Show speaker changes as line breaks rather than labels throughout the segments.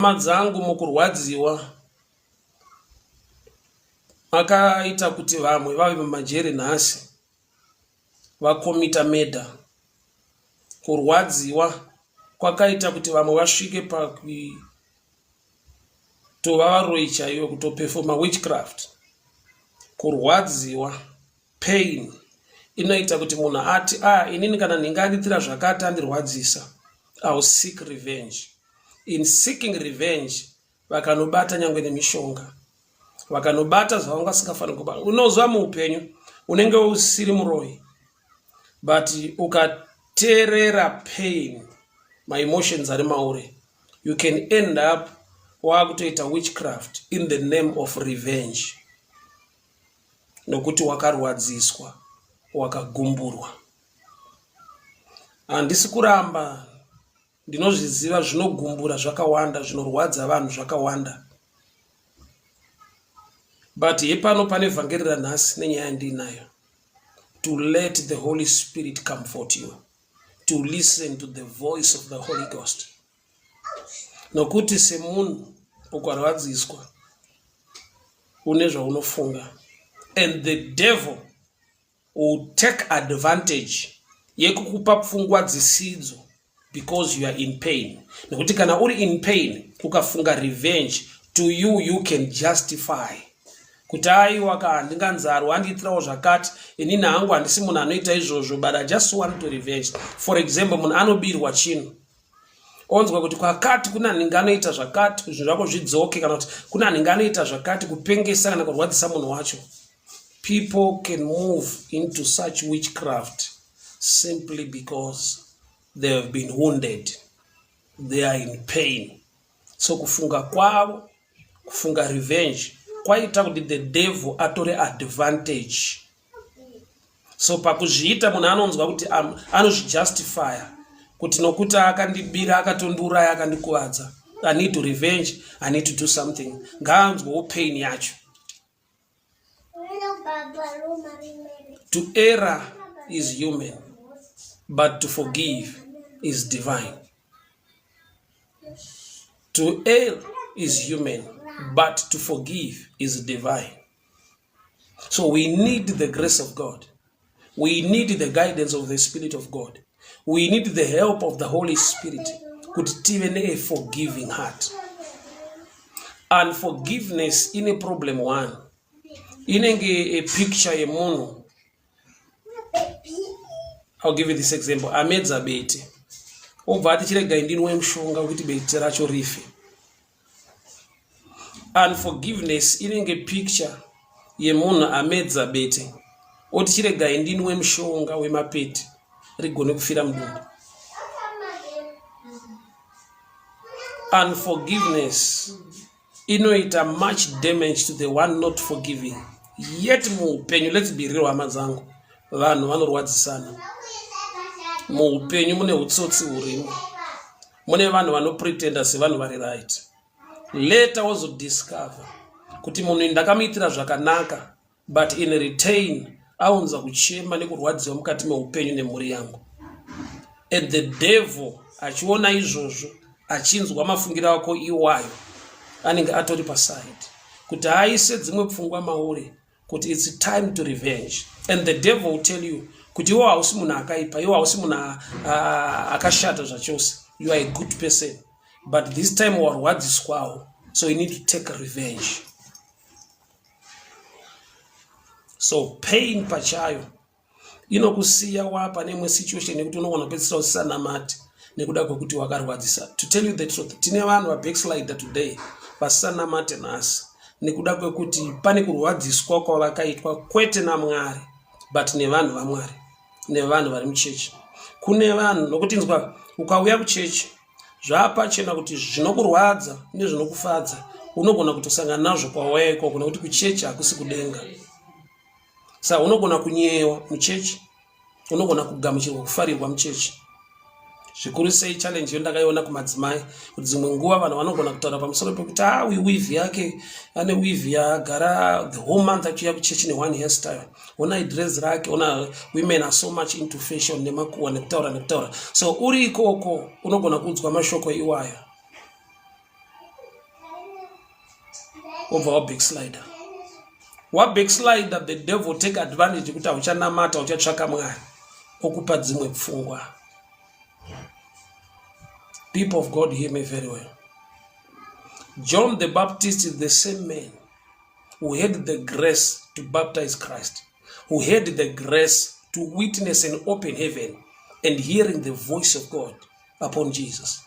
Hama dzangu mukurwadziwa makaita kuti vamwe vave mumajeri nhasi vakomita murder. Kurwadziwa kwakaita kuti vamwe vasvike pakutova varoyi chaivo kutopefoma witchcraft. Kurwadziwa pain inoita kuti munhu ati ah inini kana nhingi andiitira zvakati andirwadzisa I will seek revenge. In seeking revenge vakanobata nyangwe nemishonga vakanobata zvavanga vasingafaniri kubata. Unozwa muupenyu unenge usiri muroyi but ukateerera pain maemotions ari mauri you can end up waakutoita witchcraft in the name of revenge nokuti wakarwadziswa wakagumburwa. Handisi kuramba ndinozviziva zvinogumbura zvakawanda zvinorwadza vanhu zvakawanda but hepano pane vhangeri ranhasi nenyaya yandiinayo to let the Holy Spirit comfort you to listen to the voice of the Holy Ghost nokuti semunhu ukarwadziswa une zvaunofunga and the devil will take advantage yekukupa pfungwa dzisidzo because you are in pain nekuti kana uri in pain ukafunga revenge to you you can justify kuti aiwa ka handinganzarwa andiitirawo zvakati inini hangu handisi munhu anoita izvozvo but I just want to revenge. For example munhu anobirwa chinhu onzwa kuti kwakati kuna nhingi anoita zvakati zvinhu zvako zvidzoke kana kuti kuna nhingi anoita zvakati kupengesa kana kurwadzisa munhu wacho. People can move into such witchcraft simply because they have been wounded, they are in pain. So kufunga kwavo, kufunga revenge kwaita kuti the devil atore advantage. So pakuzviita munhu anonzwa kuti anozvijustifya kuti nokuti akandibira, akatondiuraya, akandikuvadza, I need to revenge, I need to do something. Ngaanzwewo pain yacho. To error is human, but to forgive is divine. To err is human, but to forgive is divine. So we need the grace of God. We need the guidance of the Spirit of God. We need the help of the Holy Spirit kuti tive ne a forgiving heart. Unforgiveness ine problem one. Inenge a picture yemunhu. I'll give you this example. Amedza bete. Obva ati chiregai ndinwe mushonga wekuti bete racho rife. Unforgiveness inenge picture yemunhu amedza bete oti chiregai ndinwe mushonga wemapete rigone kufira mudumbu. Unforgiveness inoita much damage to the one not forgiving. Yet muupenyu, let's be real hama dzangu, vanhu vanorwadzisana. Muupenyu mune utsotsi hurimo. Mune vanhu vanopretenda sevanhu vari right. Later wozodiscover kuti munhu ndakamuitira zvakanaka but in return aunza kuchema nekurwadziwa mukati meupenyu nemhuri yangu. And the devil achiona izvozvo achinzwa mafungiro ako iwayo anenge atori paside kuti aise dzimwe pfungwa mauri kuti it's time to revenge. And the devil will tell you kuti iwe hausi munhu akaipa, iwe hausi munhu akashata zvachose, you are a good person, but this time warwadziswawo, so you need to take revenge. So pain pachayo inokusiya wapa neimwe situation yekuti unogona kupedzisira usisanamati nekuda kwekuti wakarwadzisa. To tell you the truth, tine vanhu vabackslider today vasisanamate nhasi nekuda kwekuti pane kurwadziswa kwavakaitwa kwete naMwari but nevanhu vaMwari nevanhu vari muchechi. Kune vanhu nokuti nzwa ukauya kuchechi zvapachena kuti zvinokurwadza nezvinokufadza unogona kutosangana nazvo kwawaya ikoko nekuti kuchechi hakusi kudenga. Saka unogona kunyewa muchechi, unogona kugamuchirwa kufarirwa muchechi. Zvikuru sei challenge iyo ndakaiona kumadzimai kuti dzimwe nguva vanhu vanogona kutaura pamusoro pekuti ah uyu weave yake ane weave yaagara the whole month achiuya kuchechi neone hairstyle, ona dress rake, ona women are so much into fashion nemakuwa nekutaura nekutaura. So uri ikoko unogona kuudzwa mashoko iwayo. Wobva wabackslider. Wabackslider, the devil take advantage yekuti hauchanamata, uchatsvaka Mwari, okupa dzimwe pfungwa. People of God, hear me very well. John the Baptist is the same man who had the grace to baptize Christ, who had the grace to witness an open heaven and hearing the voice of God upon Jesus.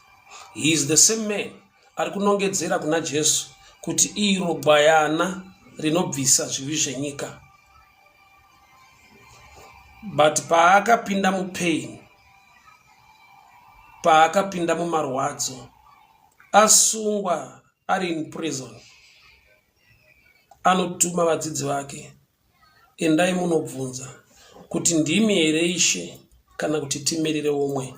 He is the same man ari kunongedzera kuna Jesu kuti iro gwayana rinobvisa zvivi zvenyika. But paakapinda mupain, paakapinda mumarwadzo, asungwa ari in prison, anotuma vadzidzi vake, endai munobvunza kuti ndimi here Ishe kana kuti timirire umwe.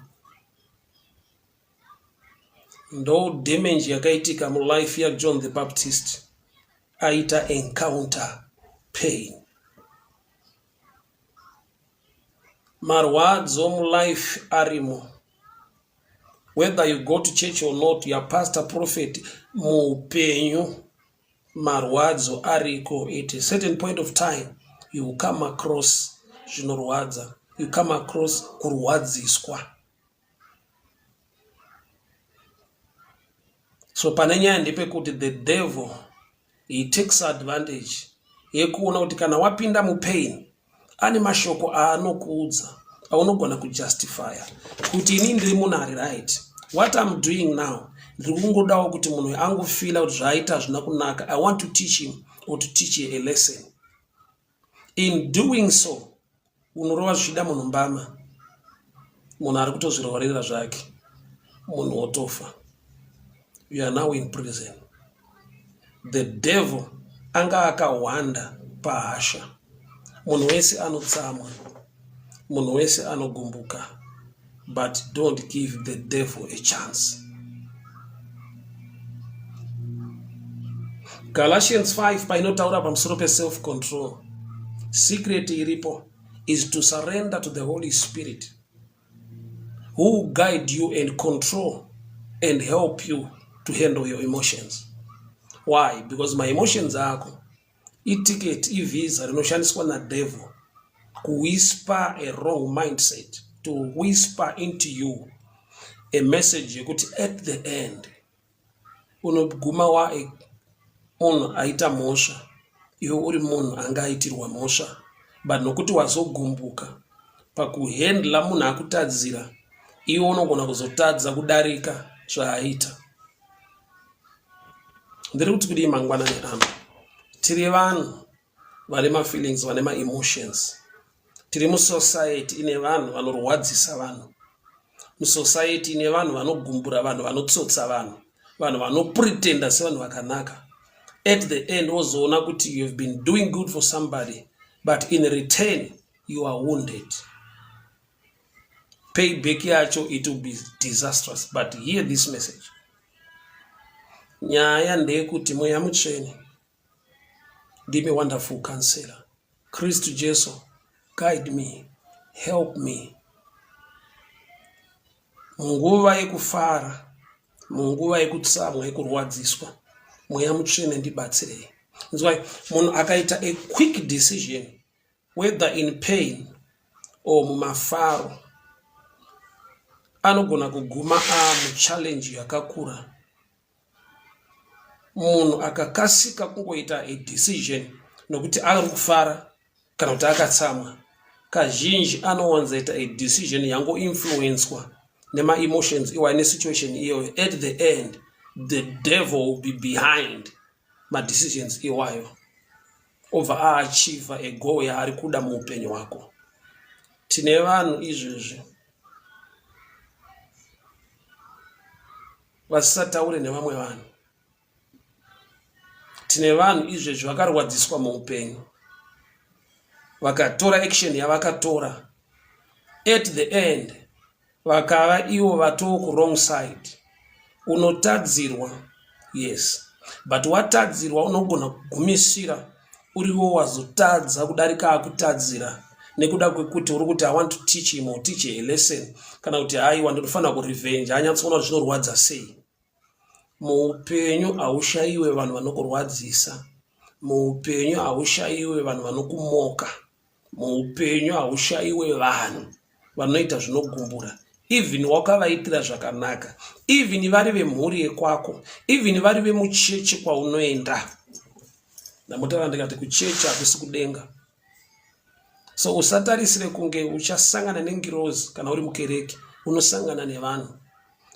Ndo damage yakaitika mulife yaJohn the Baptist, aita encounter pain. Marwadzo mulife arimo. Whether you go to church or not, your pastor, prophet, muupenyu marwadzo ariko. At a certain point of time you will come across zvinorwadza, you come across kurwadziswa. So pane nyaya ndepekuti the devil, he takes advantage yekuona kuti kana wapinda mupain, ane mashoko aanokuudza aunogona kujustifya kuti ini ndiri munhu ari right. What I'm doing now, ndiri kungodawo kuti munhu angofila kuti zvaaita hazvina kunaka. I want to teach him or to teach a lesson. In doing so, unorova zvichida munhu mbama, munhu ari kutozvirwarira zvake, munhu wotofa. You are now in prison. The devil anga akahwanda pahasha. Munhu wese anotsamwa, munhu wese anogumbuka, but don't give the devil a chance. Galatians 5 painotaura pamusoro peself control, secret iripo is to surrender to the Holy Spirit, who will guide you and control and help you to handle your emotions. Why? Because my emotions ako iticket, ivisa rinoshandiswa nadevil kuwhisper a wrong mindset, to whisper into you a message yekuti at the end unoguma wa munhu aita mhosva, iwe uri munhu anga aitirwa mhosva, but nokuti wazogumbuka pakuhandla munhu akutadzira, iwe unogona kuzotadza kudarika zvaaita. Ndiri kuti kudii mangwanani ano? Tiri vanhu vane mafeelings, vane maemotions. Tiri musociety ine vanhu vanorwadzisa vanhu, musociety ine vanhu vanogumbura vanhu, vanotsotsa vanhu, vanhu vanopretenda sevanhu vakanaka. At the end wozoona kuti you have been doing good for somebody, but in return you are wounded. Payback yacho, it will be disastrous. But hear this message. Nyaya ndeyekuti Mweya Mutsvene ndimi wonderful counselor. Kristu Jesu, guide me, help me munguva yekufara, munguva yekutsamwa, yekurwadziswa. Mweya Mutsvene, ndibatsirei. Nzwai, munhu akaita a quick decision, whether in pain or mumafaro, anogona kuguma amuchallenge yakakura. Munhu akakasika kungoita a decision nokuti ari kufara kana kuti akatsamwa, kazhinji anowanzoita a decision yangoinfluencwa nemaemotions iwayo nesituation iyoyo. At the end the devil will be behind madecisions iwayo, obva aachieva a goal yaari kuda muupenyu hwako. Tine vanhu izvezvi vasisataure nevamwe vanhu. Tine vanhu izvezvi vakarwadziswa muupenyu, vakatora action yavakatora. At the end vakava ivo vatoo kuwrong side. Unotadzirwa, yes, but watadzirwa unogona kugumisira uriwo wazotadza kudarika akutadzira, nekuda kwekuti uri kuti, "I want to teach him or teach a lesson," kana kuti, "Haiwa, ndinofanira kurevenge, anyatsoona kuti zvinorwadza sei." Muupenyu haushayiwe vanhu vanokurwadzisa. Muupenyu haushayiwe vanhu vanokumoka. Muupenyu haushayiwe vanhu vanoita zvinogumbura. Even wakavaitira zvakanaka, even vari vemhuri yekwako, even vari vemuchechi kwaunoenda. Ndambotaura ndikati kuchechi hakusi kudenga. So usatarisire kunge uchasangana nengirozi kana uri mukereke. Unosangana nevanhu.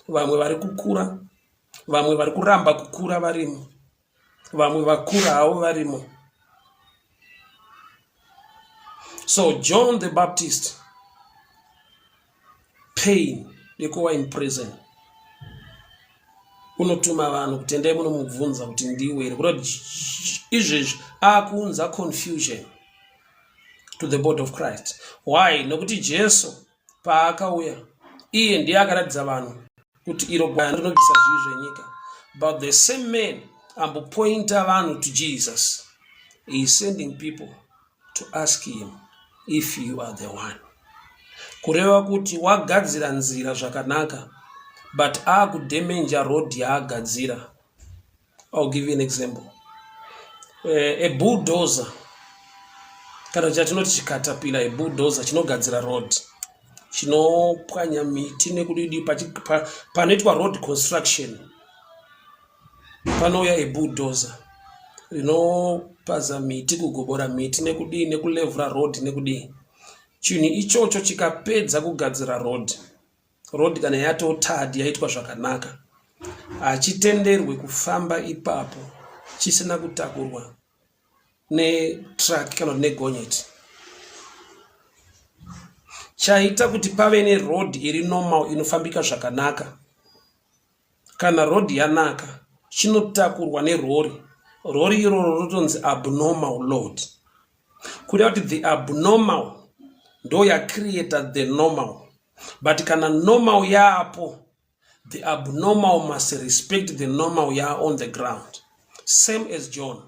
Vamwe vari kukura, vamwe vari kuramba kukura varimo, vamwe vakura havo varimo. So John the Baptist, pain yekuva in prison, unotuma vanhu kuti endai munomubvunza kuti ndiwe here, kuda kuti izvezvi akuunza confusion to the body of Christ. Why? Nokuti Jesu paakauya iye ndiye akaratidza vanhu kuti iro gwayana rinobvisa zvivi zvenyika, but the same man ambopointa vanhu to Jesus, he is sending people to ask him if you are the one. Kureva kuti wagadzira nzira zvakanaka, but akudemenja road yaagadzira. I'll give you an example. A bulldozer, kana chatinoti chikatapila, a bulldozer chinogadzira road, chinopwanya miti nekudidi, panoitwa road construction panouya a bulldozer rinopaza miti, kugobora miti nekudii, nekulevhura road nekudii. Chinhu ichocho chikapedza kugadzira road, road kana yatotad yaitwa zvakanaka, hachitenderwi kufamba ipapo chisina kutakurwa netruck kana kuti negonyeti. Chaita kuti pave neroad iri normal inofambika zvakanaka. Kana road yanaka, chinotakurwa nerori. Rori iroro rotonzi abnormal load. Kureva kuti the abnormal ndo yacreata the normal. But kana normal yaapo, the abnormal must respect the normal ya on the ground. Same as John.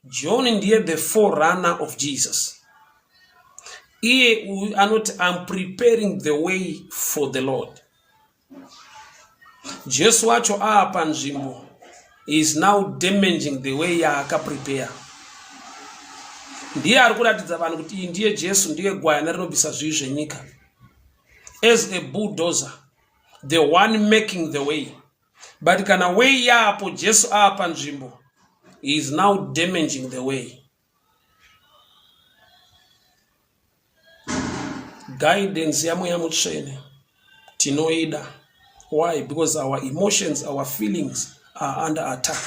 John ndiye the forerunner of Jesus. Iye uyu anoti, I'm preparing the way for the Lord. Jesu wacho aapa nzvimbo is now damaging the way yaakaprepare. Ndiye ari kuratidza vanhu kuti iyi ndiye Jesu, ndiye gwayana rinobvisa zvivi zvenyika. As a bulldozer, the one making the way. But kana way yaapo, Jesu aapa nzvimbo, he is now damaging the way. Guidance yaMweya Mutsvene tinoida. Why? Because our emotions, our feelings are under attack.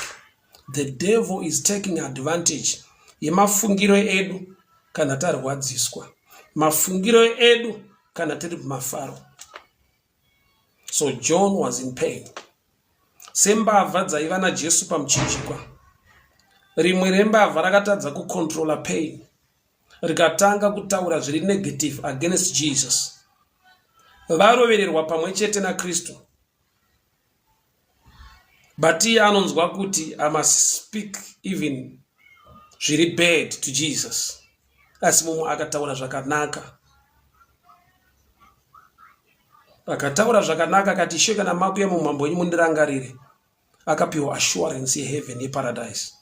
The devil is taking advantage yemafungiro edu kana tarwadziswa, mafungiro edu kana tiri pamafaro. So John was in pain. Sembavha dzaiva naJesu pamuchinjikwa, rimwe rembavha rakatadza kucontrola pain, rikatanga kutaura zviri negative against Jesus. Varovererwa pamwe chete naKristu, but iye anonzwa kuti I must speak even zviri bad to Jesus. Asi mumwe akataura zvakanaka, akataura zvakanaka akati, Ishe, kana makuya mumambo wenyu mundirangarire. Akapiwa assurance yeheaven, yeparadise.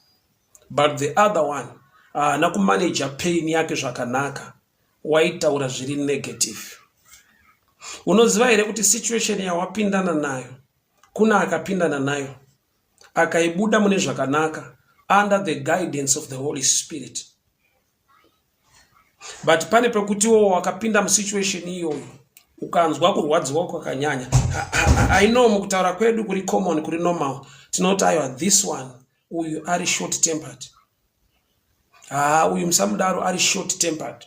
But the other one haana kumaneja pain yake zvakanaka, waitaura zviri negative. Unoziva here kuti situation yawapindana nayo, kuna akapindana nayo akaibuda mune zvakanaka under the guidance of the Holy Spirit? But pane pekutiwo wakapinda musituation iyoyo ukanzwa kurwadziwa kwakanyanya. I know mukutaura kwedu kuri common, kuri normal, tinoti aiwa, this one, uyu ari short tempered, haa, uyu musamudaro, ari short tempered.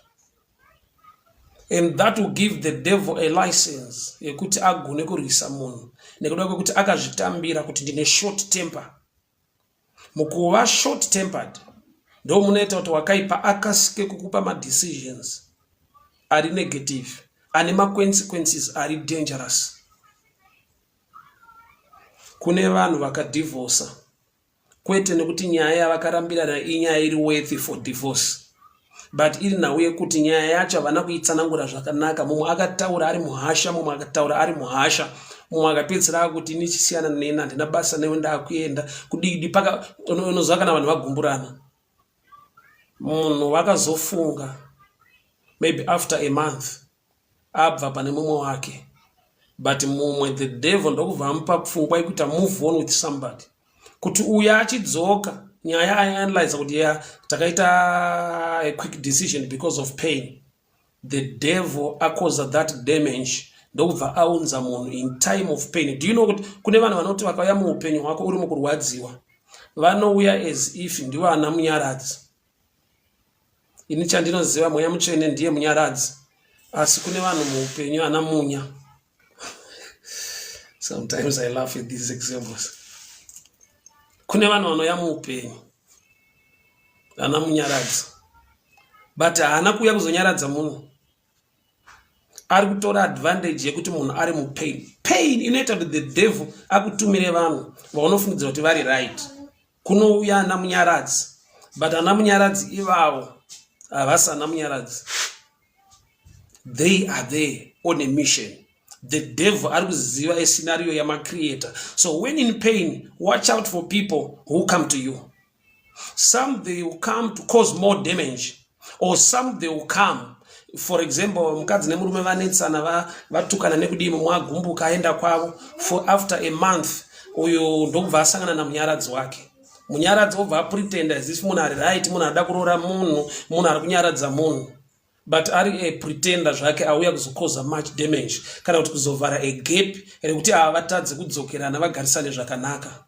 And that will give the devil a license yekuti agone kurwisa munhu nekuda kwekuti akazvitambira kuti ndine short temper. Mukuva short tempered ndo munoita kuti wakaipa akasike kukupa madecisions ari negative, ane maconsequences ari dangerous. Kune vanhu vakadhivhosa kwete nekuti nyaya yavakarambirana inyaya iri worthy for divorce, but iri nhau yekuti nyaya yacho havana kuitsanangura zvakanaka. Mumwe akataura ari muhasha, mumwe akataura ari muhasha. Mumwe akapedzisira akuti ini chisiyana neni, handina basa newe, ndakuenda kudidi. Paka unoziva kana vanhu vagumburana, munhu vakazofunga maybe after a month abva pane mumwe wake, but mumwe, the devil ndokubva amupa pfungwa yekuita move on with somebody, kuti uyo achidzoka nyaya aianalyza kuti ya takaita a quick decision because of pain. The devil acausa that damage, ndokubva aunza munhu in time of pain. Do you know kuti kune vanhu vanoti vakauya muupenyu hwako uri mukurwadziwa, vanouya as if ndivo ana munyaradzi? Ini chandinoziva, Mweya Mutsvene ndiye munyaradzi, asi kune vanhu muupenyu ana munya. Sometimes I laugh at these examples. Kune vanhu vanoya muupenyu ana munyaradzi, but haana kuuya kuzonyaradza munhu. Ari kutora advantage yekuti munhu ari mupain. Pain inoita kuti the devil akutumire vanhu vaunofungidzira kuti vari right. Kunouya ana munyaradzi, but ana munyaradzi ivavo havasi ana munyaradzi. They are there on a mission. The devil ari kuziva escenario yamacreator. So when in pain, watch out for people who come to you. Some, they will come to cause more damage, or some, they will come. For example, mukadzi nemurume vanetsana, vatukana nekudii, mumwe agumbuka, aenda kwavo. For after a month, uyu ndokubva asangana namunyaradzi wake. Munyaradzi obva apretenda as if munhu ari right, munhu ada kuroora munhu, munhu ari kunyaradza munhu, but ari a pretender zvake, auya kuzokoza much damage kana kuti kuzovhara a gap rekuti ava vatadze kudzokerana, vagarisane zvakanaka.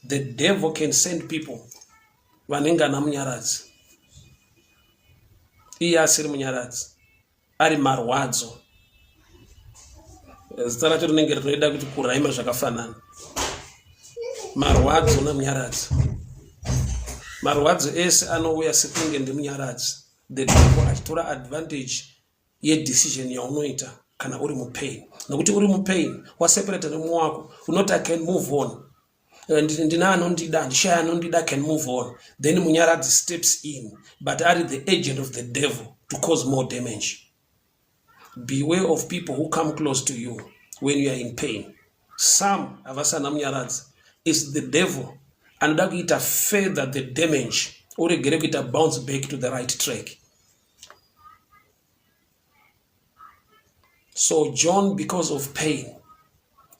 The devil can send people vanenge ana munyaradzi, iye asiri munyaradzi, ari marwadzo. Zita racho rinenge rinoida kuti kuraima zvakafanana, marwadzo namunyaradzi. Marwadzo ese anouya sekunge ndimunyaradzi, the devil achitora advantage yedecision yaunoita kana uri mupain. Nokuti uri mupain, waseparata nemumwe wako, unoti, "I can move on. Ndina anondida, handishaya anondida, can move on." Then munyaradzi steps in, but ari the agent of the devil to cause more damage. Beware of people who come close to you when you are in pain. Some havasana munyaradzi, is the devil anoda kuita further the damage, uregere kuita bounce back to the right track. So John, because of pain,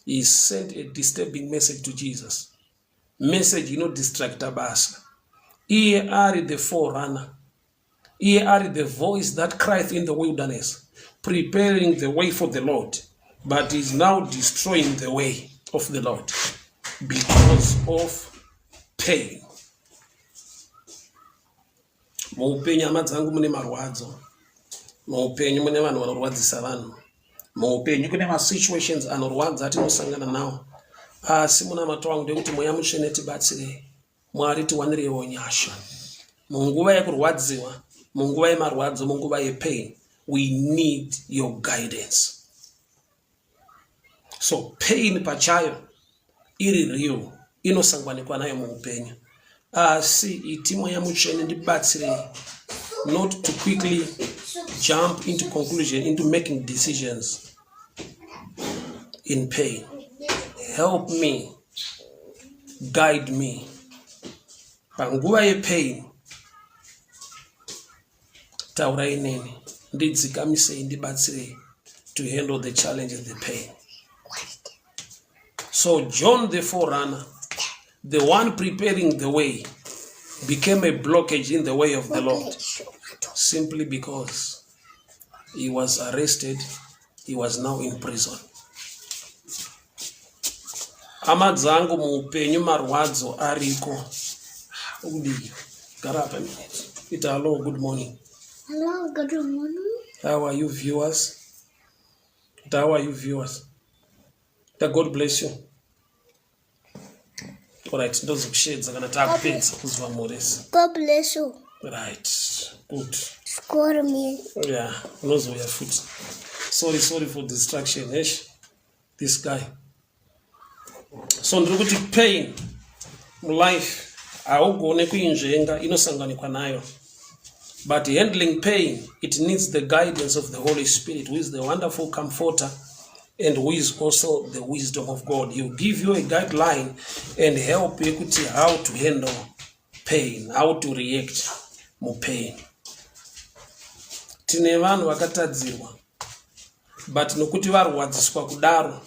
he sent a disturbing message to Jesus, message inodistracta basa. Iye ari the forerunner, iye ari the voice that crieth in the wilderness, preparing the way for the Lord, but is now destroying the way of the Lord because of pain. Muupenyu, hama dzangu, mune marwadzo. Muupenyu mune vanhu vanorwadzisa vanhu. Muupenyu kune masituations anorwadza atinosangana nawo, asi munamato wangu ndekuti Mweya Mutsvene tibatsirei, Mwari tiwanireiwo nyasha munguva yekurwadziwa, munguva yemarwadzo, munguva yepain. We need your guidance. So pain pachayo iri real, inosanganikwa nayo muupenyu, asi iti, "Mweya Mutsvene, ndibatsirei not to quickly jump into conclusion, into making decisions in pain. Help me, guide me panguva yepain. Taurai neni, ndidzikamisei, ndibatsirei to handle the challenge and the pain." So John the forerunner, the one preparing the way, became a blockage in the way of the Lord simply because he was arrested. He was now in prison. Hama dzangu, muupenyu marwadzo ariko. Ukudii? Gara apa minute. Ita hello, good morning.
Hello, good morning.
How are you, viewers? Ita, "How are you, viewers?" Ita, "God bless you." Alright, ndozokushedza kana taakupedza kuziva muresi.
God bless you.
Right, good.
Score me.
Yeah, unozouya futi. Sorry, sorry for distraction. Esh, this guy. So ndiri kuti pain mulife haugone kuinzvenga, inosanganikwa nayo, but handling pain, it needs the guidance of the Holy Spirit, who is the wonderful comforter. and who is also the wisdom of God. He will give you a guideline and help yekuti how to handle pain, how to react mupain. Tine vanhu vakatadzirwa but nokuti varwadziswa kudaro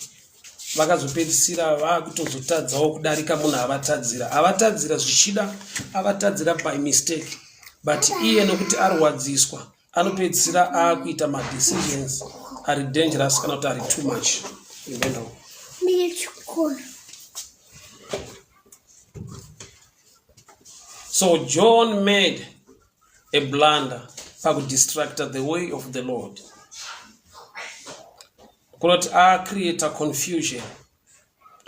vakazopedzisira vakutozotadzawo kudarika munhu avatadzira. Avatadzira zvichida avatadzira by mistake but iye nokuti arwadziswa anopedzisira akuita madecisions ari dangerous kana kuti ari too much. Imboenda So John made a blunder pakudistracta the way of the Lord. Kunoti acreata confusion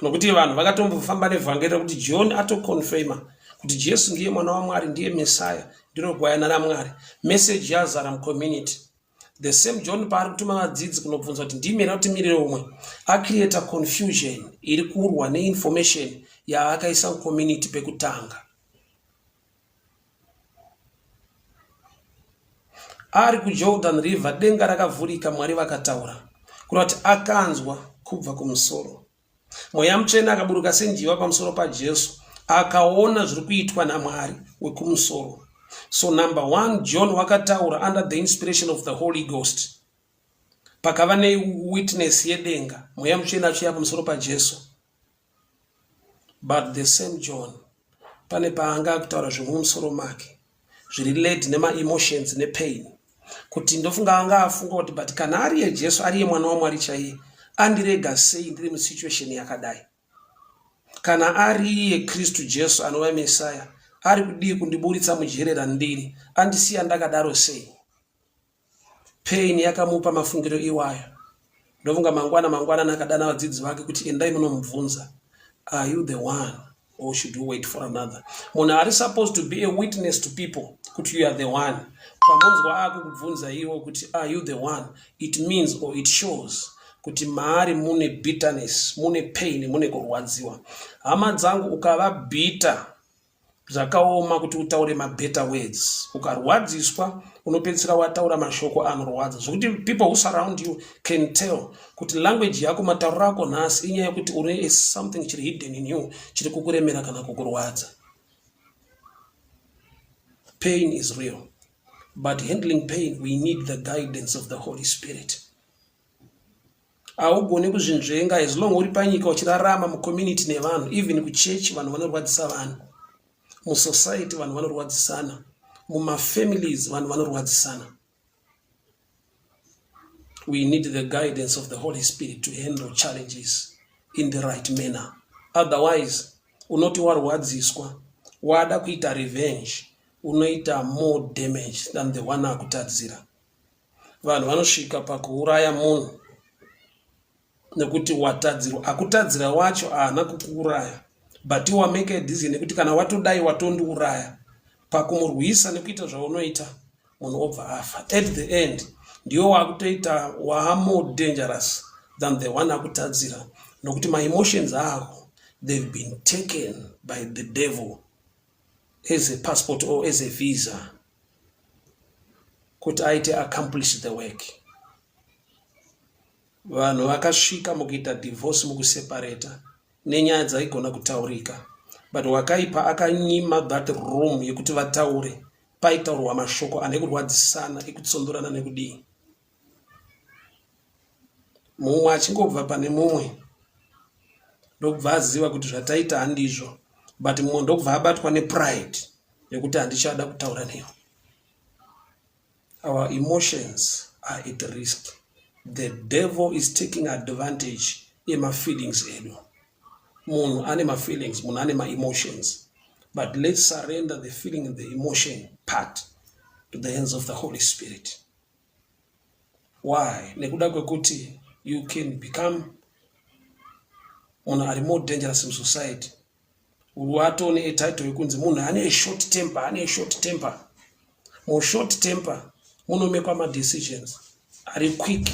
nokuti vanhu vakatombofamba nevhangeri rekuti John atoconfirma kuti Jesu ndiye mwana waMwari, ndiye Messiah, ndiro gwayana raMwari. Message yazara mucommunity. The same John paari kutuma vadzidzi kunobvunza kuti ndimi here kuti mirire umwe, acreata confusion iri kurwa neinformation yaakaisa mucommunity pekutanga. Ari kuJordan River denga rakavhurika Mwari vakataura. Kureva kuti akanzwa kubva kumusoro. Mweya Mutsvene akaburuka senjiva pamusoro paJesu akaona zviri kuitwa naMwari wekumusoro. So number one, John wakataura under the inspiration of the Holy Ghost. Pakava newitness yedenga, Mweya Mutsvene achiuya pamusoro paJesu. But the same John pane paanga akutaura zvemumusoro make zviri led nemaemotions nepain kuti ndofunga anga afunga kuti but kana ariye Jesu ariye mwana waMwari chaiye andirega sei ndiri musituation yakadai kana ariye Kristu Jesu anova Mesaya ari kudii kundiburitsa mujere randiri andisiya ndakadaro sei Pain yakamupa mafungiro iwayo. Ndofunga mangwana mangwanani akadana vadzidzi vake kuti endai munomubvunza are you the one or should you wait for another? Munhu ari supposed to be a witness to people kuti you are the one. Pamunzwa akukubvunza iwo kuti are you the one, it means or it shows kuti maari mune bitterness, mune pain, mune kurwadziwa. Hama dzangu ukava bitter Zvakaoma kuti utaure mabetter words. Ukarwadziswa unopedzisira wataura mashoko anorwadza zvekuti people who surround you can tell kuti language yako matauriro ako nhasi inyaya yekuti une something chiri hidden in you chiri kukuremera kana kukurwadza. Pain is real but handling pain we need the guidance of the Holy Spirit. Haugoni kuzvinzvenga as long uri panyika uchirarama mucommunity nevanhu even kuchurch vanhu vanorwadzisa vanhu musociety vanhu vanorwadzisana mumafamilies vanhu vanorwadzisana we need the guidance of the Holy Spirit to handle challenges in the right manner otherwise unoti warwadziswa wada kuita revenge unoita more damage than the one akutadzira Vanhu vanosvika pakuuraya munhu nekuti watadzirwa. Akutadzira wacho haana kukuuraya but iwe wamake a decision yekuti kana watodai watondiuraya. Pakumurwisa nekuita zvaunoita munhu obva afa. At the end ndiwe wakutoita waa more dangerous than the one akutadzira nokuti maemotions ako they've been taken by the devil as a passport or as a visa. kuti aite accomplish the work. Vanhu vakasvika mukuita divorce mukuseparata nenyaya dzaigona kutaurika but wakaipa akanyima that room yekuti vataure paitaurwa mashoko ane kurwadzisana ekutsondorana nekudii mumwe achingobva pane mumwe ndokubva aziva kuti zvataita handizvo but mumwe ndokubva abatwa nepride yekuti handichada kutaura newe our emotions are at risk the devil is taking advantage yemafeelings edu munhu ane mafeelings munhu ane maemotions but let's surrender the feeling and the emotion part to the hands of the Holy Spirit Why? Nekuda kwekuti you can become munhu ari more dangerous in society. Watone a title yekunzi munhu ane short temper, ane short temper. Mushort temper munomekwa madecisions ari quick,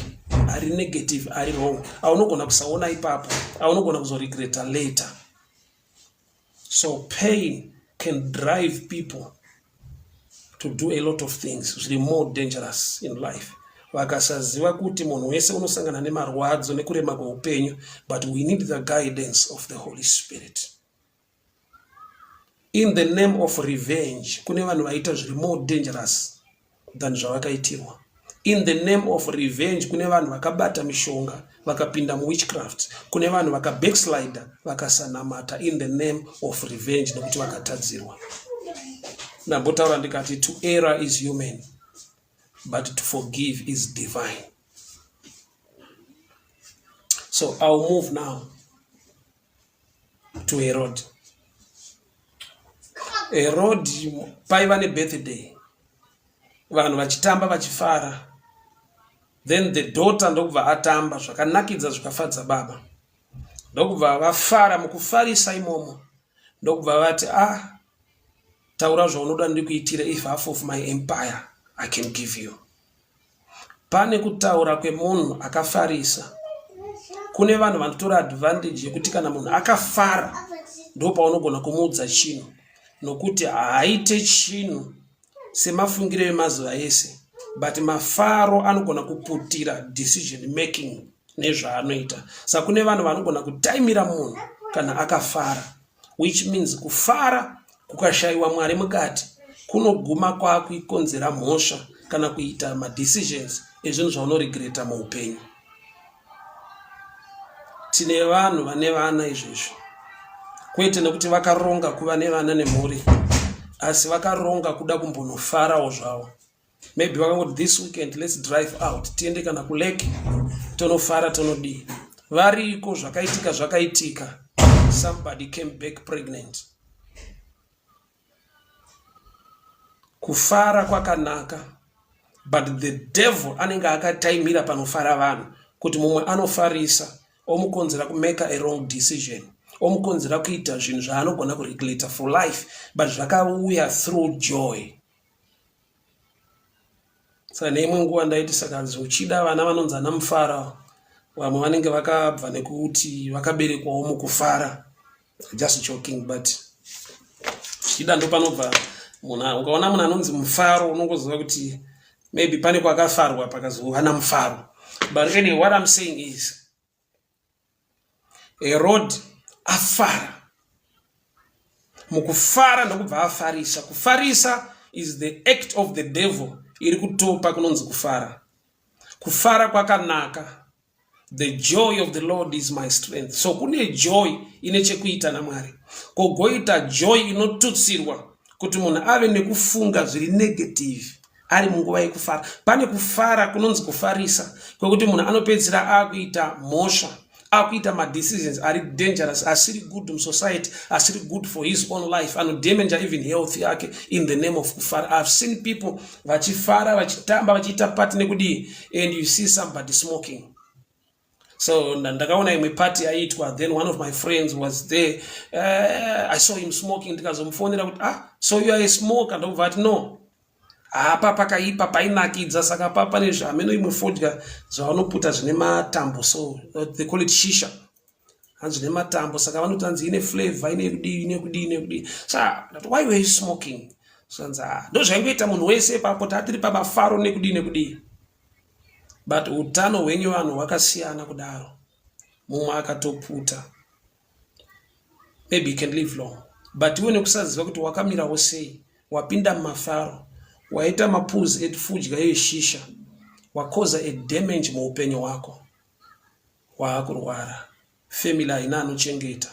ari negative, ari wrong. Aunogona kusaona ipapo, aunogona kuzoregreta later. So pain can drive people to do a lot of things zviri more dangerous in life. Vakasaziva kuti munhu wese unosangana nemarwadzo nekurema kweupenyu, but we need the guidance of the Holy Spirit. In the name of revenge, kune vanhu vaita zviri more dangerous than zvavakaitirwa. In the name of revenge, kune vanhu vakabata mishonga vakapinda muwitchcraft. Kune vanhu vakabackslider vakasanamata in the name of revenge nekuti vakatadzirwa. Ndambotaura ndikati to error is human, but to forgive is divine. So I'll move now to Herod. Herod paiva nebirthday, vanhu vachitamba vachifara, then the daughter ndokubva atamba zvakanakidza zvikafadza baba, ndokubva vafara. Mukufarisa imomo ndokubva vati, "Ah, taura zvaunoda ndikuitire, if half of my empire I can give you." Pane kutaura kwemunhu akafarisa. Kune vanhu vanotora advantage yekuti kana munhu akafara ndo paunogona kumuudza chinhu, nokuti haaite chinhu semafungiro emazuva ese, but mafaro anogona kuputira decision making nezvaanoita. Saka kune vanhu vanogona kutaimira munhu kana akafara, which means kufara kukashayiwa Mwari mukati kunoguma kwakuikonzera mhosva kana kuita madecisions ezvinhu zvaunoregreta muupenyu. Tine vanhu vane vana izvezvi, kwete nekuti vakaronga kuva nevana nemhuri, asi vakaronga kuda kumbonofarawo zvavo. Maybe vakangoti, "This weekend let's drive out, tiende kana kulake, tonofara, tonodii." Variko, zvakaitika zvakaitika, somebody came back pregnant. Kufara kwakanaka, but the devil anenge akataimira panofara vanhu, kuti mumwe anofarisa omukonzera kumake a wrong decision, omukonzera kuita zvinhu zvaanogona kuregulata for life, but zvakauya through joy. Saka neimwe nguva ndaiti, saka uchida vana vanonzi ana mufara, vamwe vanenge vakabva nekuti vakaberekwawo mukufara. Just joking, but zvichida ndo panobva munhu. Ukaona munhu anonzi Mufaro, unongoziva kuti maybe pane kwakafarwa pakazova namufaro. But anyway, what I'm saying is Herod afara, mukufara ndokubva afarisa. Kufarisa is the act of the devil iri kutopa kunonzi kufara. Kufara kwakanaka. The joy of the Lord is my strength. So kune joy ine chekuita naMwari, kogoita joy inotutsirwa kuti munhu ave nekufunga zviri negative ari munguva yekufara. Pane kufara kunonzi kufarisa kwekuti munhu anopedzisira akuita mhosva, akuita madecisions ari dangerous, asiri good musociety, asiri good for his own life, anodamager even health yake in the name of kufara. I've seen people vachifara, vachitamba, vachiita party nekudii, and you see somebody smoking. So ndakaona imwe party yaiitwa, then one of my friends was there. I saw him smoking. Ndikazomufonera kuti, "Ah, so you are a smoker?" Ndokubva ati, "No, hapa pakaipa, painakidza, saka pa pane zvaameno imwe fodya zvavanoputa zvine matambo." So they call it shisha, hanzi zvine matambo, saka vanoti hanzi ine flavor, ine kudii, ine kudii, ine kudii. Sa ndati, "Why were you smoking?" Zvanzi, "Ah, ndo zvaingoita munhu wese ipapo, tatiri pamafaro nekudii nekudii." But utano hwenyu vanhu hwakasiyana kudaro. Mumwe akatoputa maybe he can live long, but iwe nekusaziva kuti wakamirawo sei, wapinda mumafaro, waita mapuzi efudya yeshisha, wakoza a damage muupenyu hwako, waakurwara, family haina anochengeta.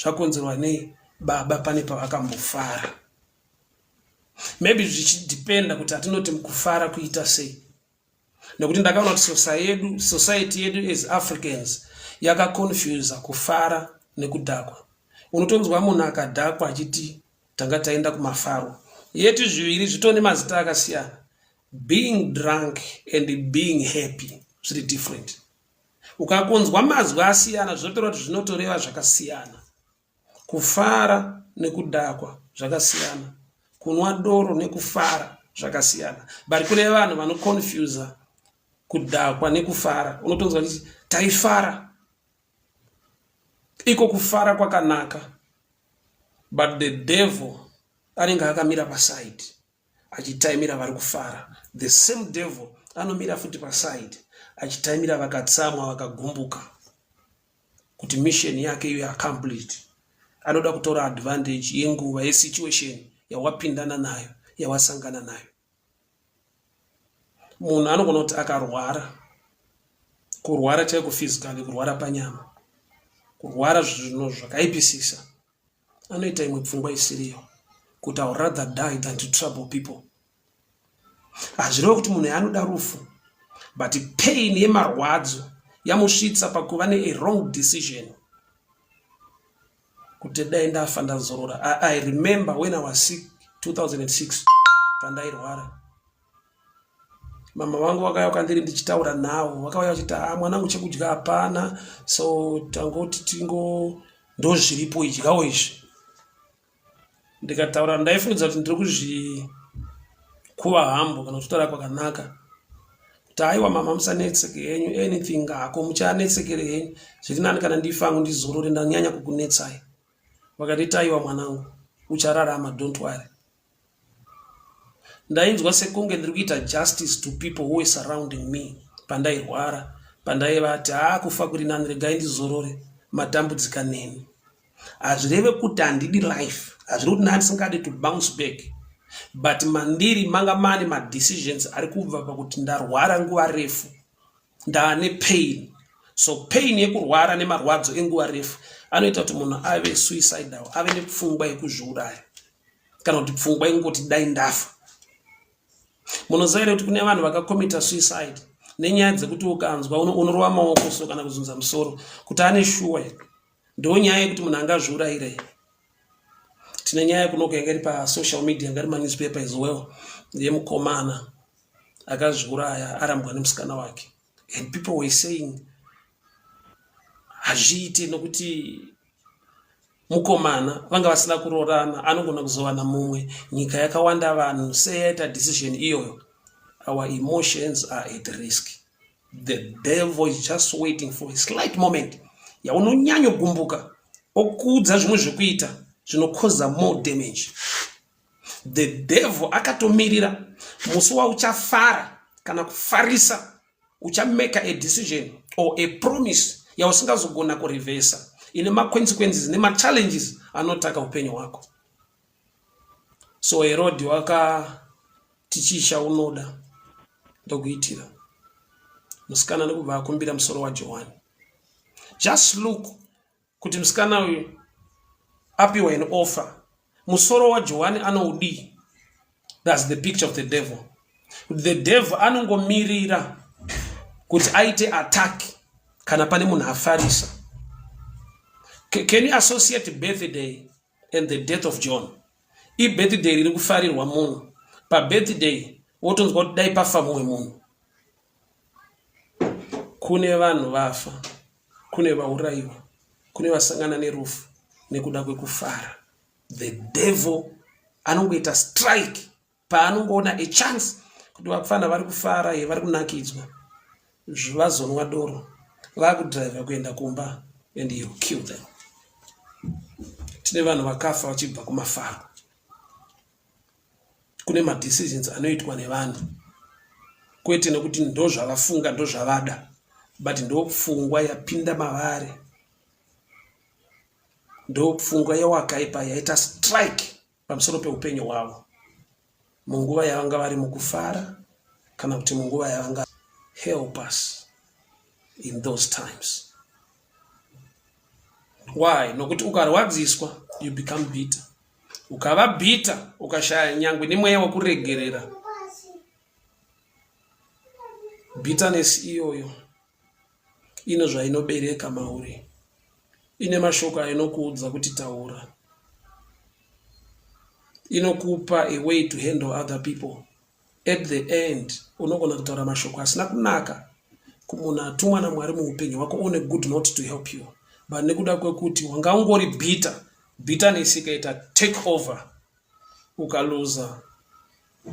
Zvakonzerwa nei? Baba pane pavakambofara. Maybe zvichidhipenda kuti hatinoti mukufara kuita sei, nekuti ndakaona kuti society yedu as Africans yakaconfusa kufara nekudhakwa. Unotonzwa munhu akadhakwa achiti, "Tanga taenda kumafaro." Yeti zviviri zvitone mazita akasiyana. Being drunk and being happy zviri different. Ukakonzwa mazwi asiyana, zvinotoreva kuti zvinotoreva zvakasiyana. Kufara nekudhakwa zvakasiyana, kunwa doro nekufara zvakasiyana, but kune vanhu vanoconfusa kudhakwa nekufara. Unotonzwa chiti, "Taifara." Iko kufara kwakanaka, but the devil anenge akamira paside achitaimira vari kufara. The same devil. Anomira futi paside achitaimira vakatsamwa, vakagumbuka kuti mission yake ive accomplished. Anoda kutora advantage yenguva, yesituation yawapindana nayo, yawasangana nayo. Munhu anogona kuti akarwara, kurwara chaiko physically, kurwara panyama, kurwara zvinhu zvakaipisisa, anoita imwe pfungwa isiriyo kuti, "I rather die than to trouble people." Hazvireva kuti munhu yaanoda rufu, but pain yemarwadzo yamusvitsa pakuva nea wrong decision kuti dai ndafa, ndazorora. I remember when I was sick 2006, pandairwara, mama vangu vakauya kwandiri. Ndichitaura navo, vakauya vachiti, "A ah, mwanangu, chekudya hapana, so tangoti tingo ndo zviripo, idyawo izvi." Ndikataura, ndaifungidza kuti ndiri kuzvikuva hambo kana kutaura kwakanaka, kuti, "Aiwa mama, musanetseke henyu, anything hako, muchanetsekere henyu, zviri nani kana ndifangu ndizorore, ndanyanya kukunetsai." Vakanditi, "Aiwa mwanangu, uchararama, don't worry." Ndainzwa sekunge ndiri kuita justice to people who were surrounding me pandairwara, pandaivati, "Haa, kufa kuri nani, regai ndizorore, matambudzika neni." Hazvireve kuti handidi life, hazvirevi kuti ndandisingadi to bounce back, but mandiri manga mane madecisions ari kubva pakuti ndarwara nguva refu, ndaane pain. So pain yekurwara nemarwadzo enguva refu anoita kuti munhu ave suicidal, ave nepfungwa yekuzviuraya kana kuti pfungwa yekungoti dai ndafa. Munoziva here kuti kune vanhu vakakomita suicide nenyaya dzekuti ukanzwa unorova maoko so kana kuzunza musoro kuti ane shuwa? Ndo nyaya yekuti munhu angazviurayirei. Tine nyaya yekunoko yanga iri pasocial media, yanga iri manewspaper as well, yemukomana akazviuraya arambwa nemusikana wake, and people were saying hazviiti nokuti mukomana vanga vasina kuroorana, anogona kuzowana mumwe, nyika yakawanda vanhu, sei yaita decision iyoyo? Our emotions are at risk. The devil is just waiting for a slight moment yaunonyanyogumbuka, okuudza zvimwe zvekuita zvinokoza more damage. The devil akatomirira musi wauchafara kana kufarisa, uchamake a decision or a promise yausingazogona kurevhesa, ine maconsequences nemachallenges anotaka upenyu hwako. So Herodi wakati, "Chii chaunoda ndokuitira?" Musikana nekubva akumbira musoro waJohani. Just look kuti musikana uyu apiwa an offer, musoro waJohani anoudii? That's the picture of the devil. The devil anongomirira kuti aite attack kana pane munhu afarisa. Can you associate birthday and the death of John? Ibirthday riri kufarirwa munhu, pabirthday wotonzwa kuti dai pafa mumwe munhu. Kune vanhu vafa, kune vaurayiwa, kune vasangana nerufu nekuda kwekufara. The devil anongoita strike paanongoona a chance kuti vafana vari kufara, ye vari kunakidzwa, vazonwa doro, vakudhiraivha kuenda kumba, and you kill them. Tine vanhu vakafa vachibva kumafaro. Kune madecisions anoitwa nevanhu kwete nekuti ndo zvavafunga, ndo zvavada, but ndo pfungwa yapinda mavari, ndo pfungwa yawakaipa yaita strike pamusoro peupenyu hwavo munguva yavanga vari mukufara kana kuti munguva yavanga. Help us in those times. Why? Nokuti ukarwadziswa, you become bitter. Ukava bitter, ukashaya nyangwe nemweya wekuregerera, bitterness iyoyo ino zvainobereka mauri, ine mashoko ainokuudza kuti taura, inokupa a way to handle other people. At the end unogona kutaura mashoko asina kunaka kumunhu atumwa naMwari muupenyu hwako on a good note to help you, but nekuda kwekuti wanga ungori bitter, bitterness ikaita take over, ukaluza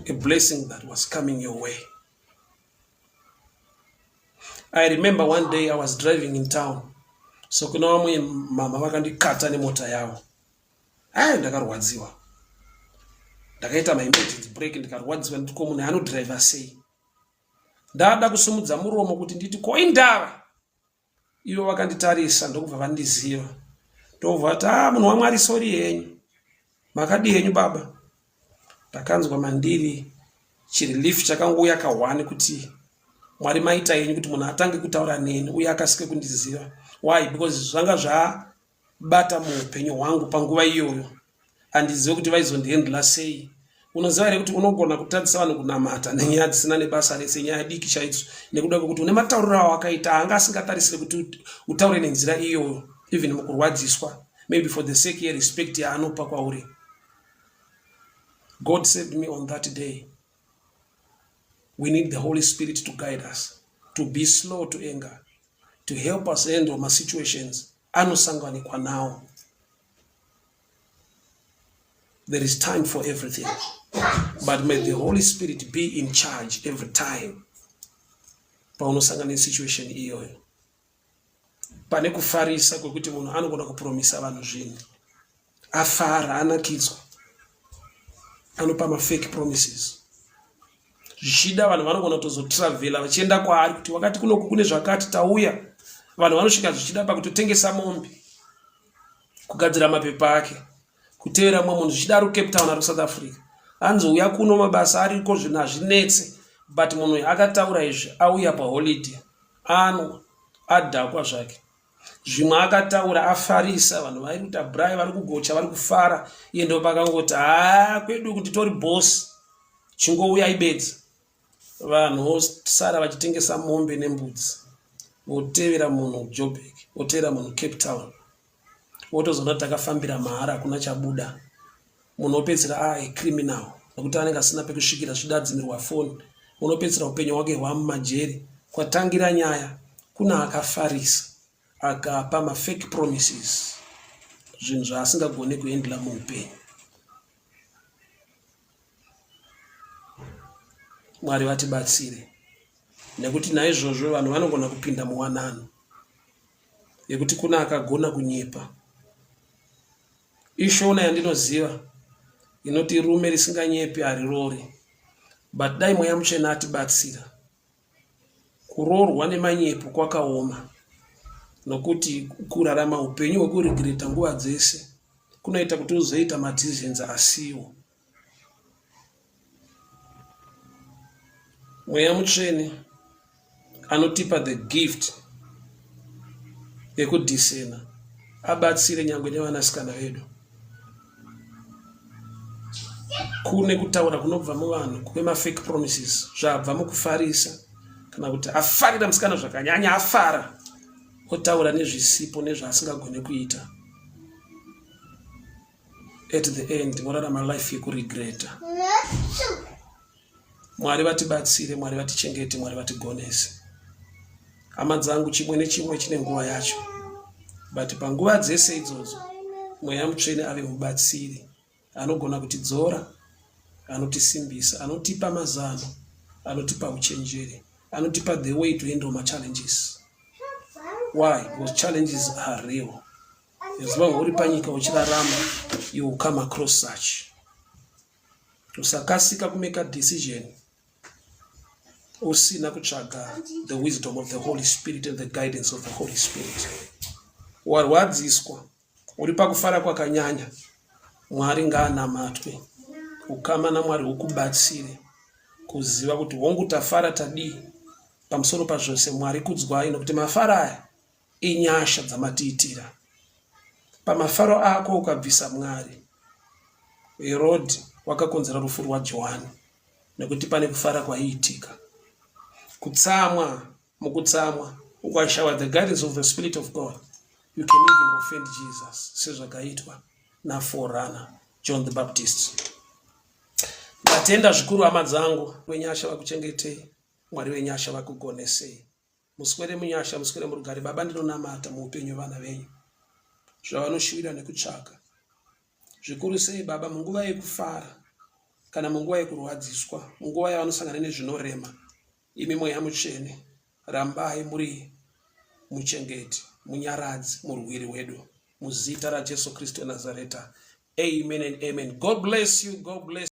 a blessing that was coming your way. I remember one day I was driving in town, so kuna vamwe mama vakandikata nemota yavo. Ai, ndakarwadziwa, ndakaita maemergency brake, ndikarwadziwa. Ndiko munhu anodhiraivha sei? Ndada kusimudza muromo kuti nditi ko indava ivo vakanditarisa ndokubva vandiziva ndobva vati ah munhu wamwari sori henyu makadii henyu baba ndakanzwa mandiri chirelief chakangouya kahwani kuti mwari maita henyu kuti munhu atange kutaura neni uye akasike kundiziva why because zvanga zvabata muupenyu hwangu panguva iyoyo handizive kuti vaizondihendla sei unoziva here kuti unogona kutadzisa vanhu kunamata nenyaya dzisina nebasa rese nyaya diki chaidzo nekuda kwekuti une matauriro awo akaita anga asingatarisire kuti utaure nenzira iyoyo even mukurwadziswa maybe for the sake yerespect yaanopa kwauri god saved me on that day we need the holy spirit to guide us to be slow to anger to help us handle masituations anosanganikwa nawo There is time for everything. But may the Holy Spirit be in charge every time. Paunosangana nesituation iyoyo. Pane kufarisa kwekuti munhu anogona kupromisa vanhu zvinhu. Afara, anakidzwa. Anopa mafake promises. Zvichida vanhu vanogona kutozotravhela vachienda kwaari kuti wakati kunoku kune zvakati tauya. Vanhu vanosvika zvichida pakutotengesa mombe. Kugadzira mapepa ake. Kutevera mumwe munhu zvichida ari kucape town ari kusouth africa hanzi uya kuno mabasa ariko zvinhu hazvinetse but munhu uyu akataura izvi auya paholiday anwa adhakwa zvake zvimwe akataura afarisa vanhu vari kuita brai vari kugocha vari kufara iye ndo pakangoti haa kwedu kuti tori boss chingouyai bedzi vanhu vosara vachitengesa mombe nembudzi votevera munhu joburg votevera munhu cape town wotozoona takafambira mahara hakuna chabuda munhu opedzera a ah, criminal nekuti anenge asina pekusvikira zvida adzimirwa foni unopedzera upenyu hwake hwamumajeri kwatangira nyaya kuna akafarisa akapa mafake promises zvinhu zvaasingagone kuendla muupenyu mwari vatibatsire nekuti naizvozvo vanhu vanogona kupinda muwanano yekuti kuna akagona kunyepa. Ishona yandinoziva inoti rume risinganyepi harirori but dai mweya mutsvene atibatsira. Kuroorwa nemanyepo kwakaoma nokuti kurarama upenyu hwekuregreta nguva dzese kunoita kuti uzoita madecisions asiwo. Mweya mutsvene anotipa the gift yekudhisena abatsire nyangwe nevanasikana vedu kune kutaura kunobva muvanhu kwemafake promises zvabva mukufarisa kana kuti afarira musikana zvakanyanya afara otaura nezvisipo nezvaasingagone kuita at the end vorarama life yekuregreta mwari vatibatsire mwari vatichengete mwari vatigonese hama dzangu chimwe nechimwe chine nguva yacho but panguva dzese idzodzo mweya mutsvene ave mubatsiri anogona kutidzora anotisimbisa anotipa mazano anotipa uchenjeri anotipa the way to handle machallenges why because challenges are real As long uri panyika uchirarama you will come across such. Usakasika kumeka decision usina kutsvaga the wisdom of the Holy Spirit and the guidance of the Holy Spirit. Warwadziswa uri pakufara kwakanyanya, Mwari ngaanamatwe, ukama naMwari hukubatsire kuziva kuti hongu tafara tadii pamusoro pazvose Mwari kudzwai nokuti mafara aya Inyasha dzamatiitira. Pamafaro ako ukabvisa Mwari. Herodi wakakonzera rufu rwaJohani nekuti pane kufara kwaiitika. Kutsamwa mukutsamwa ukashawa the guidance of the spirit of God you can even offend Jesus sezvakaitwa naforerunner John the Baptist. Ndatenda zvikuru hama dzangu, wenyasha vakuchengetei, Mwari wenyasha vakugonesei. Muswere munyasha, muswere murugare. Baba ndinonamata muupenyu hwevana venyu zvavanoshuvira nekutsvaka. Zvikuru sei Baba munguva yekufara kana munguva yekurwadziswa, munguva yavanosangana nezvinorema, imi Mweya Mutsvene rambai muri muchengeti, munyaradzi, murwiri wedu. Muzita raJesu Kristu weNazareta. Amen and amen. God bless you. God bless.